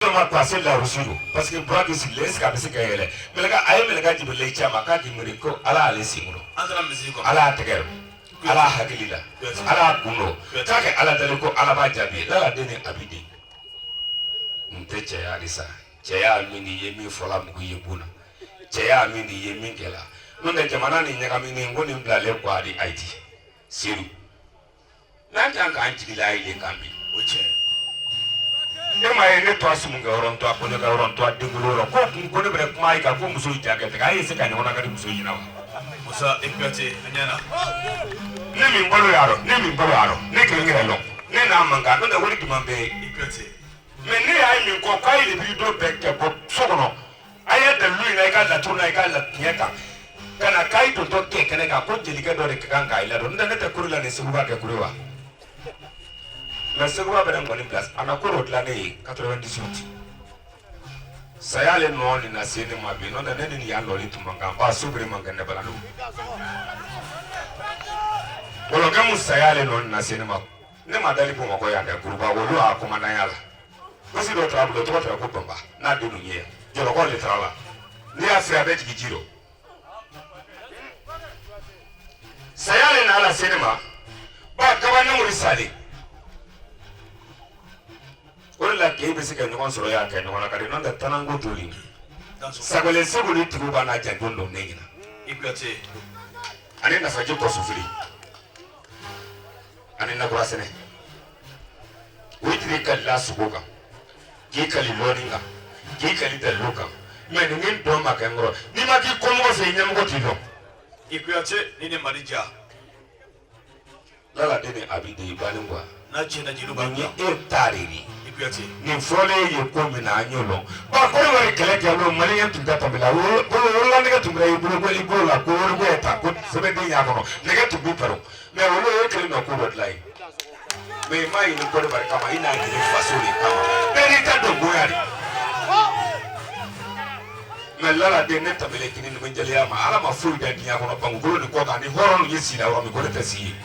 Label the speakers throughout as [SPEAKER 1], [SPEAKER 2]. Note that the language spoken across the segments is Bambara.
[SPEAKER 1] Ma passer la Russie don parce que Buraki sigilen, est ce que a bɛ se ka yɛlɛ? Mɛlɛka a ye mɛlɛka Jibirila ci a ma k'a k'i miiri ko Ala y'ale sen kɔrɔ,
[SPEAKER 2] An taara misiri kɔnɔ.
[SPEAKER 1] Ala y'a tɛgɛ rɔ, Ala y'a hakili la, Ala y'a kun dɔn, k'a kɛ Ala dali ko Ala b'a jaabi. Lala den ni a b'i den n tɛ cɛya de sa. Cɛya min n'i ye min fɔla mugu ye bon na, cɛya min n'i ye min kɛla n'o tɛ jamana ni ɲagaminen ko nin bilalen kɔ a di Haïti Seydou n'an kan k'an jigi la ye kan bi.
[SPEAKER 2] O tiɲɛ.
[SPEAKER 1] E ma ye ne to a sumunkɛ yɔrɔ, n to a kɔɲɔkɛ yɔrɔ, n to a denkolo yɔrɔ, ko kun ko ne bɛna kuma i kan ko muso ja kɛ tigɛ a ye se ka ɲɔgɔn na ka di muso ɲɛna wa?
[SPEAKER 2] Musa i Kuyate, a ɲɛna.
[SPEAKER 1] Ne min balo y'a dɔn, ne min balo y'a dɔn, ne kelen yɛrɛ lɔn ne n'a man kan n'o tɛ wari jumɛn bɛ ye?
[SPEAKER 2] I Kuyate.
[SPEAKER 1] Mais ne y'a ye min kɔ k'a ye lebiri dɔ bɛɛ kɛ bɔ so kɔnɔ, a ye dalilu ɲini, i ka laturu na, i ka la tiɲɛ kan ka na k'a ye dontɔ kɛ kɛnɛ kan ko jelikɛ dɔ de ka kan k'a ladon. N'o tɛ ne tɛ kuru la ni Seguba kɛ kuru wa? Mais Seguba bɛ ne kɔni bila a na ko dɔ dilan ne ye 98 saya le nɔ nin na se ne ma bi. N'o tɛ ne ni nin y'an lɔli tun man kan ba so bere man kɛ ne bala don wɔlɔkɛ mun saya le nɔ nin na se ne ma. Ne ma dali Bamakɔ yan dɛ, kuruba olu y'a commandant la gosi dɔ taara bolo tɔgɔ tɛra ko Banba n'a den ninnu ye yan jɔlɔkɔ le taara la. N'i y'a fɛ a bɛ jigin ji rɔ. Saya le n'a lase ne ma ba kaba ne sale. O de la k'e bɛ se ka ɲɔgɔn sɔrɔ yan kɛ ɲɔgɔn na ka di n'o tɛ tananko joli sagalen segu ni tigiw b'a n'a janjo don ne ɲɛna.
[SPEAKER 2] I Kuyate.
[SPEAKER 1] Ani nafaji kɔsufili ani nakura sɛnɛ o jiri kalila sogo kan k'i kali lɔɔni kan k'i kali dalilu kan mais ni min dɔn ma kɛ n kɔrɔ n'i ma k'i kɔmɔgɔ fɛ i ɲɛmɔgɔ t'i dɔn.
[SPEAKER 2] I Kuyate ni Mali diya.
[SPEAKER 1] Lala den ni a b'i den i bannen kuwa.
[SPEAKER 2] N'a tiɲɛna jeliw b'a
[SPEAKER 1] nin ye
[SPEAKER 2] dilan.
[SPEAKER 1] E ta de ye.
[SPEAKER 2] I Kuyate.
[SPEAKER 1] Nin fɔlen ye ko min na an y'o lɔn ba Kɔdiwari kɛlɛ kɛ olu maliyɛn tun tɛ tɛmɛ la wololanɛgɛ tun bɛ i bolo i bolo la ko wariko ye ta ko sɛbɛnden y'a kɔnɔ nɛgɛ tun b'i pɛrɛn mais olu ye kelen ka ko dɔ dilan ye mais i m'a ɲini Kɔdiwari kama, i n'a ɲini faso de kama, bɛɛ n'i ta dɔn goya de. Mais lala den ne tɛmɛlen kini ni jɛlenya ma Ala ma foyi da diɲɛ kɔnɔ bankukolo ni kɔ kan ni hɔrɔn ye si la yɔrɔ min ko ne tɛ si ye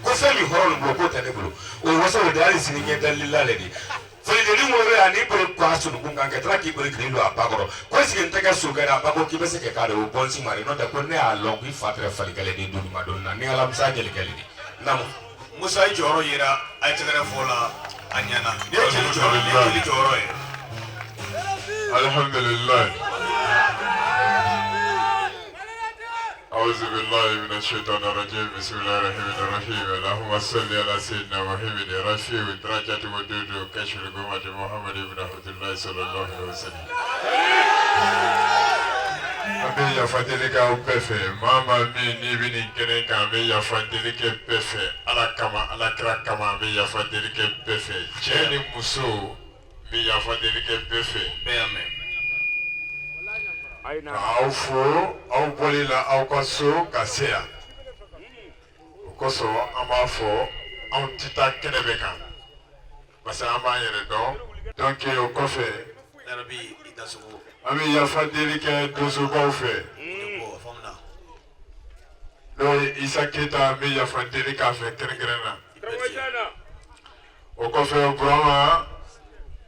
[SPEAKER 1] ko fɛn min hɔrɔn bolo k'o tɛ ne bolo o waso o de hali sini ɲɛ dalila le de folidennin wolo yan n'i bolo k'a sununkun kan kɛ tila k'i bolo k'i don a ba kɔrɔ ko sigi n tɛ kɛ sokɛ a ba ko k'i bɛ se kɛ k'a de o bɔn si ma de n'o tɛ ko ne y'a lɔn k'i fa tɛ falikɛlɛ de don ma don na ni alamisa jelikɛli de naamu.
[SPEAKER 2] Musa i jɔyɔrɔ yera a ye tɛgɛrɛ fɔ la a ɲɛna. Nin ye jeli jɔyɔrɔ, nin ye jeli jɔyɔrɔ ye.
[SPEAKER 3] Alhamdulillah. أعوذ بالله من الشيطان الرجيم، بسم الله الرحمن الرحيم، اللهم صل على سيدنا محمد رفيع الدرجة ودود كشف الغمة محمد بن عبد الله صلى الله عليه وسلم. An bɛ yafa deli kɛ aw bɛɛ fɛ. Maa maa min n'i bɛ nin kɛnɛ kan, an bɛ yafa deli kɛ bɛɛ fɛ Ala kama, Ala kira kama. An bɛ yafa deli kɛ bɛɛ fɛ, cɛ ni muso, n bɛ yafa deli kɛ bɛɛ fɛ.
[SPEAKER 2] Bɛɛ y'a mɛn.
[SPEAKER 3] K'aw fo aw bɔli la aw ka so ka se yan. O kosɔn an b'a fɔ anw tɛ taa kɛnɛ bɛɛ kan parce que an b'an yɛrɛ dɔn. Donc o kɔfɛ,
[SPEAKER 2] Yarabi i dasogo.
[SPEAKER 3] an bɛ yafa deli kɛ donsobaw fɛ.
[SPEAKER 2] O de ko a faamuna.
[SPEAKER 3] N'o ye Isa Keyita, an bɛ yafa deli k'a fɛ kɛrɛnkɛrɛn na.
[SPEAKER 2] I Kuyate.
[SPEAKER 3] O kɔfɛ, Burama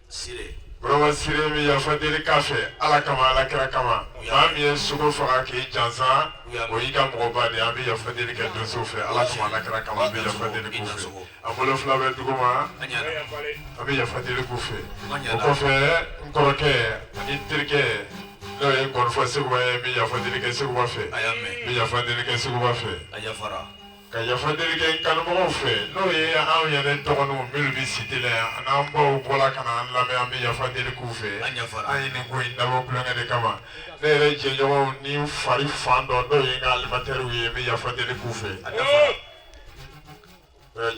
[SPEAKER 2] Sire.
[SPEAKER 3] Burama Sire, bɛ yafa deli k'a fɛ Ala kama, Ala kira kama. Maa min ye sogo faga k'i jansan, o y'i ka mɔgɔba de ye. An bɛ yafa deli kɛ donso fɛ Ala kama, Ala kira kama. An bɛ yafa deli k'u fɛ, an bolo fila bɛ dugu ma.
[SPEAKER 2] A ɲɛna.
[SPEAKER 3] An bɛ yafa deli k'u fɛ.
[SPEAKER 2] A
[SPEAKER 3] O
[SPEAKER 2] ɲɛna.
[SPEAKER 3] kɔfɛ, n kɔrɔkɛ ani n terikɛ, n'o ye Nkɔnifɔ Seguba ye, n bɛ yafa deli kɛ Seguba fɛ.
[SPEAKER 2] A y'a
[SPEAKER 3] N
[SPEAKER 2] mɛn.
[SPEAKER 3] bɛ yafa deli kɛ Seguba fɛ.
[SPEAKER 2] A yafara.
[SPEAKER 3] Ka yafa deli kɛ n kanubagaw fɛ, n'o ye anw yɛrɛ dɔgɔninw minnu bɛ cité la yan ani an baw bɔra ka na an lamɛn, an bɛ yafa deli k'u fɛ.
[SPEAKER 2] An yafara.
[SPEAKER 3] An ye nin ko in dabɔ kulonkɛ de kama. Ne yɛrɛ jɛɲɔgɔnw ni n fari fan dɔ, n'o ye n ka animatɛriw ye, n bɛ yafa deli k'u fɛ.
[SPEAKER 2] A dafara.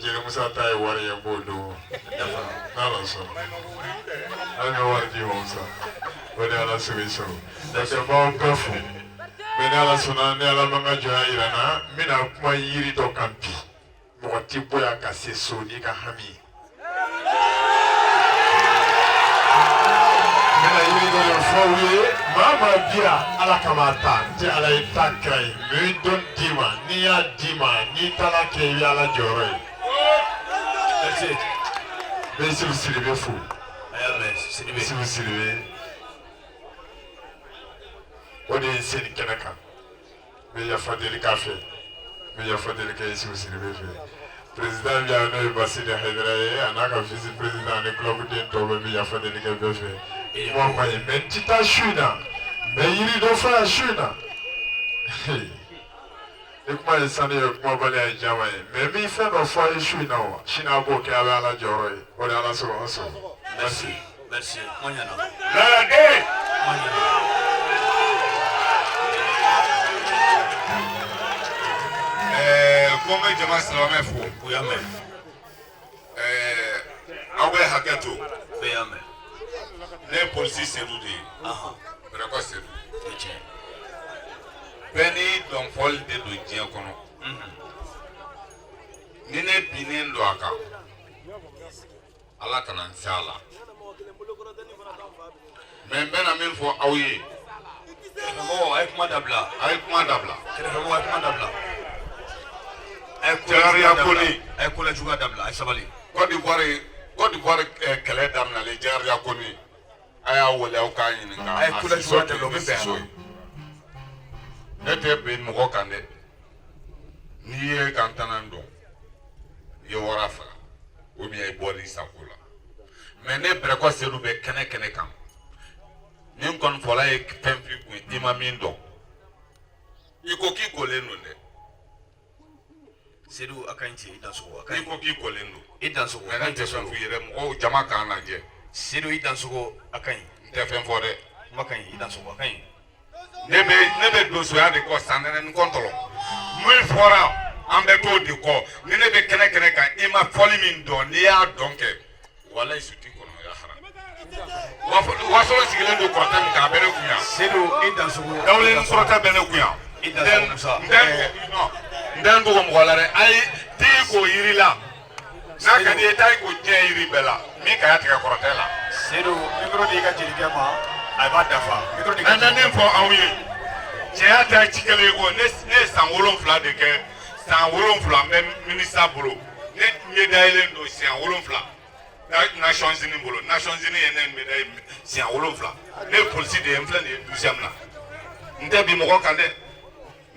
[SPEAKER 3] Jeli Musa ta ye wari ye, n b'o dun.
[SPEAKER 2] A dafara.
[SPEAKER 3] N'Ala sɔnna, ala bɛ wari di ma Musa, o de Ala sago i sago. Donc n b'aw bɛɛ fo. Mais ni Ala sɔnna, ni Ala ma n ka jɔnya yira n na, n bɛna kuma yiri dɔ kan bi. Mɔgɔ tɛ bɔ yan ka se so n'i ka hami ye. N bɛna yiri dɔ de fɔ aw ye. Maa maa bi yan Ala kama ta, n tɛ Ala ye ta kira ye, mais n bɛ dɔnni d'i ma. N'i y'a d'i ma, n'i taara kɛ, i bɛ Ala jɔyɔrɔ ye.
[SPEAKER 2] Merci.
[SPEAKER 3] N bɛ Sefu Sidibe fo.
[SPEAKER 2] A y'a mɛn. Sidibe.
[SPEAKER 3] Isufu Sidibe o de ye n se nin kɛnɛ kan. N bɛ yafa deli k'a fɛ, n bɛ yafa deli kɛ Isufu Sidibe fɛ. Président bɛ yan, n'o ye Basidi Hayidara ye, a n'a ka vice président ani club den tɔw bɛɛ, n bɛ yafa deli kɛ bɛɛ fɛ. Kuma ma ɲi, mais n ti taa su in na, n bɛ yiri dɔ fɔ yan su in na. Ni kuma ye sanu ye, kumabaliya ye jama ye, mais n bɛ fɛn dɔ fɔ a ye su in na, wa sini a b'o kɛ, a bɛ Ala jɔyɔrɔ ye. O de Ala sɔrɔ an sɔrɔ.
[SPEAKER 2] Merci, merci. Kuma ɲɛna.
[SPEAKER 1] Laladen.
[SPEAKER 2] Kuma ɲɛna.
[SPEAKER 4] Ɛɛ, ko n bɛ jama silamɛ fo.
[SPEAKER 2] U y'a mɛn.
[SPEAKER 4] Ɛɛ, aw bɛ hakɛ to.
[SPEAKER 2] Bɛɛ y'a mɛn.
[SPEAKER 4] Ne ye polisi Sedu de ye. Bɛrɛkɔ Sedu.
[SPEAKER 2] O ye tiɲɛ.
[SPEAKER 4] Bɛɛ n'i dɔnfɔli de don diɲɛ kɔnɔ. Ni ne binnen don a kan, Ala kana n se a la. Mais n bɛna min fɔ aw ye.
[SPEAKER 2] Kɛrɛfɛmɔgɔw, a ye kuma dabila.
[SPEAKER 4] A ye kuma dabila.
[SPEAKER 2] Kɛrɛfɛmɔgɔw, a ye kuma dabila. A ye ko
[SPEAKER 4] Jariya
[SPEAKER 2] dabila.
[SPEAKER 4] Kone.
[SPEAKER 2] A ye ko lajuguya dabila, a ye sabali.
[SPEAKER 4] Côte d'Ivoire, Côte d'Ivoire kɛlɛ daminɛlen, Jariya Kone, a y'a wele, aw k'a ɲininka.
[SPEAKER 2] A ye ko lajuguya dabila, o bɛ bɛn a
[SPEAKER 4] siso
[SPEAKER 2] la.
[SPEAKER 4] ye. Ne tɛ bin mɔgɔ kan dɛ. N'i ye kan tanan dɔn, i ye wara faga ou bien i bɔr'i sago la. Mais ne Bɛrɛkɔ Sedu bɛ kɛnɛ kɛnɛ kan. Ni n kɔni fɔla ye fɛn f'i kun, i ma min dɔn, i ko k'i kolen don dɛ.
[SPEAKER 2] Sedu, a ka ɲi cɛ, i dansogo, a ka
[SPEAKER 4] I
[SPEAKER 2] ɲi.
[SPEAKER 4] ko k'i kolen don.
[SPEAKER 2] I dansogo, a
[SPEAKER 4] Mais
[SPEAKER 2] ka
[SPEAKER 4] ne
[SPEAKER 2] ɲi
[SPEAKER 4] tɛ
[SPEAKER 2] cɛ
[SPEAKER 4] fɛn
[SPEAKER 2] Sedu.
[SPEAKER 4] f'i ye dɛ, mɔgɔw jama k'an lajɛ.
[SPEAKER 2] Sedu, i dansogo, a ka ɲi.
[SPEAKER 4] N tɛ fɛn fɔ dɛ.
[SPEAKER 2] Kuma ka ɲi, i dansogo, a ka ɲi.
[SPEAKER 4] Ne bɛ donsoya de kɔ san nɛnɛ ni kɔntɔlɔ. Min fɔra, an bɛ t'o de kɔ. Ni ne bɛ kɛnɛ kɛnɛ kan, i ma fɔli min dɔn, n'i y'a dɔn kɛ, walayi su t'i kɔnɔ ya haram. Wasolo sigilen don kɔrɔtɛ min kan, a bɛ ne kun yan.
[SPEAKER 2] Sedu, i dansogo.
[SPEAKER 4] Dawulen kɔrɔtɛ bɛ ne kun yan.
[SPEAKER 2] I dansogo, Musa.
[SPEAKER 4] N tɛ, non, n tɛ n dogo mɔgɔ la dɛ. Ayi, t'i ko yiri la. N'a ka di i ye, taa i ko diɲɛ yiri bɛɛ la. Min ka tigɛ kɔrɔtɛ la.
[SPEAKER 2] Sedu, micro di i ka jelikɛ ma, a b'a dafa. Micro di i ka
[SPEAKER 4] An na min fɔ aw ye, cɛya tɛ ci kelen ye ko ne ye san 7 de kɛ, san 7 n bɛ minisa bolo. Ne médaillé don siɲɛ 7 Nations Unies bolo. Nations Unies ye ne médaillé siɲɛ 7. Ne ye polisi de ye, n filɛ nin ye 12e na. N tɛ bin mɔgɔ kan dɛ,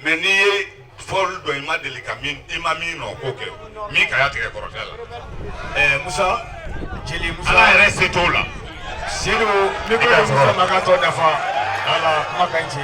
[SPEAKER 4] mais n'i ye fɔli dɔn, i ma deli ka min, i ma min nɔ k'o kɛ, min ka tigɛ kɔrɔtɛ la.
[SPEAKER 2] Musa, jeli Musa.
[SPEAKER 4] Ala yɛrɛ se t'o la.
[SPEAKER 2] Sedu, micro di Musa ma k'a tɔ dafa. Ala, kuma ka ɲi cɛ.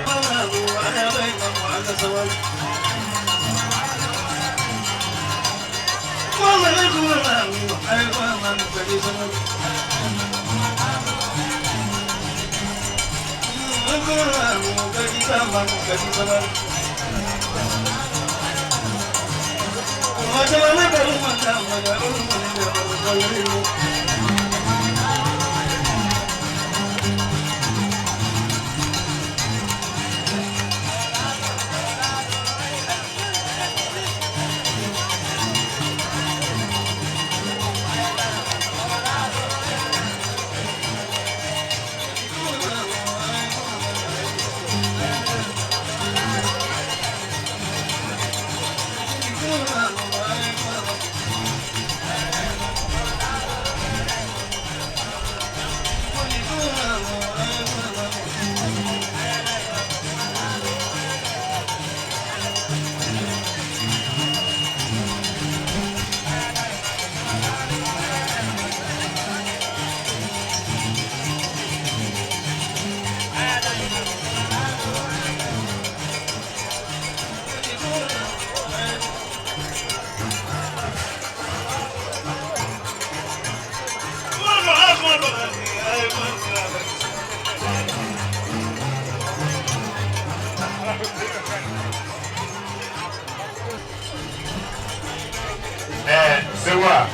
[SPEAKER 1] Ɛɛ, Sewa,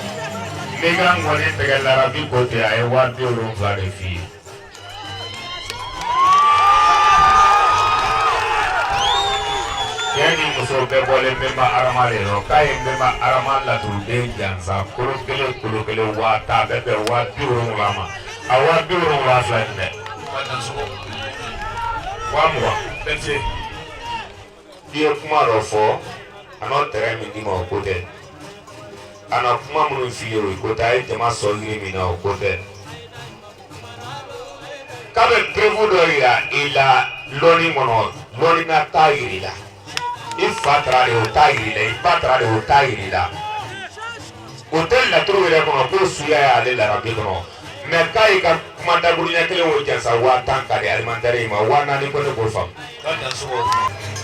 [SPEAKER 1] n'i ka ŋɔni tigɛ larabi ko ten, a ye 70,000 de f'i ye. Cɛ ni muso bɛɛ bɔlen Nbenba Arama de yɔrɔ k'a ye Nbenba Arama laturuden jansa kolo kelen kolo kelen 10,000, bɛɛ bɛn 70,000 ma. A 70,000 filɛ nin dɛ.
[SPEAKER 2] Ka dansogo.
[SPEAKER 1] 20,000.
[SPEAKER 2] Berete.
[SPEAKER 1] I ye kuma dɔ fɔ, a n'o tɛrɛ min d'i ma, o ko tɛ. A na kuma minnu f'i ye, o ko tɛ. A ye jama sɔn yiri min na, o ko tɛ. Maa bɛ preuve dɔ yira i la lɔnni kɔnɔ, lɔnni na t'a yir'i la. I fa taara de, o t'a yir'i la. I ba taara de, o t'a yir'i la. O tɛ laturu yɛrɛ kɔnɔ ko suya y'ale larabi kɔnɔ. Mais k'a y'i ka kuma dakuruɲɛ kelen o jansa 10,000 ka di alimentaire in ma 4000, ko ne k'o faamu.
[SPEAKER 2] K'a dan sɔgɔ.